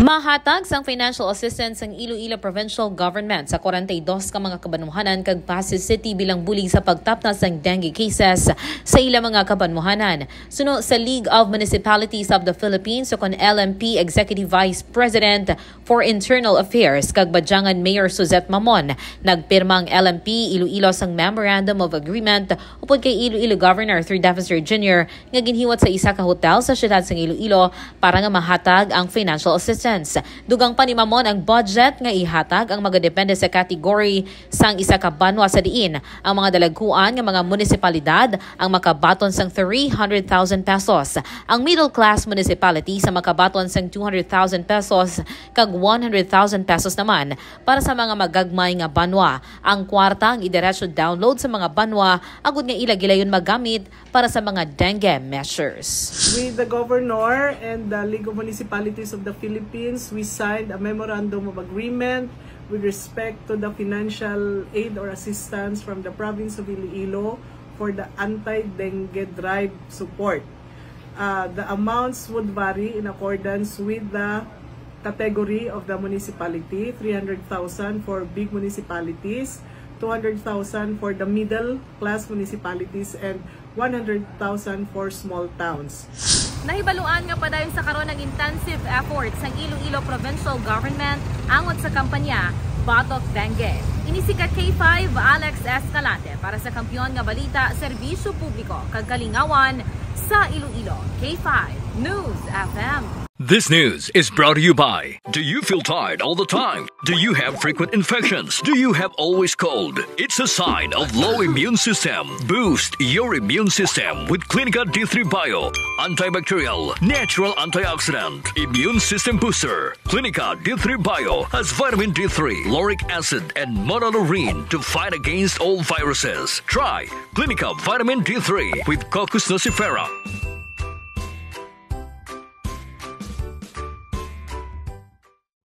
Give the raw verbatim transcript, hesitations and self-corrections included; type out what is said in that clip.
Mahatag sang financial assistance ang Iloilo Provincial Government sa kwarenta y dos ka mga kabanwahanan kag Passi City bilang bulig sa pagtapnas sang dengue cases sa ila mga kabanwahanan. Suno sa League of Municipalities of the Philippines, o kon L M P Executive Vice President for Internal Affairs kag Badyangan Mayor Suzette Mamon, nagpirma ang L M P Iloilo sang Memorandum of Agreement upod kay Iloilo Governor Third Defensor Junior nga ginhiwat sa isa ka hotel sa siyudad sang Iloilo para nga mahatag ang financial assistance. Dugang pa ni Mamon, ang budget nga ihatag ang magadepende sa category sang isa ka banwa, sa diin ang mga dalagkuan nga mga munisipalidad ang makabaton sang three hundred thousand pesos, ang middle class municipality sa makabaton sang two hundred thousand pesos, kag one hundred thousand pesos naman para sa mga magagmay nga banwa. Ang kwarta ang idiretso download sa mga banwa agud nga ila gilayon magamit para sa mga dengue measures. With the governor and the League of Municipalities of the Philippines, we signed a memorandum of agreement with respect to the financial aid or assistance from the province of Iloilo for the anti-dengue drive support. Uh, the amounts would vary in accordance with the category of the municipality: three hundred thousand for big municipalities, two hundred thousand for the middle class municipalities, and one hundred thousand for small towns. Nahibaluan nga padayon sa karon ang intensive efforts sang Iloilo Provincial Government angot sa kampanya Batok Dengue. Ini si ka K five, Alex Escalante, para sa Kampiyon nga Balita, Serbisyo Publiko kag Kalingawan sa Iloilo. K five News F M. This news is brought to you by: Do you feel tired all the time? Do you have frequent infections? Do you have always cold? It's a sign of low immune system. Boost your immune system with Clinica D three Bio. Antibacterial, natural antioxidant, immune system booster. Clinica D three Bio has vitamin D three, lauric acid, and monolaurin to fight against all viruses. Try Clinica Vitamin D three with Cocos nucifera.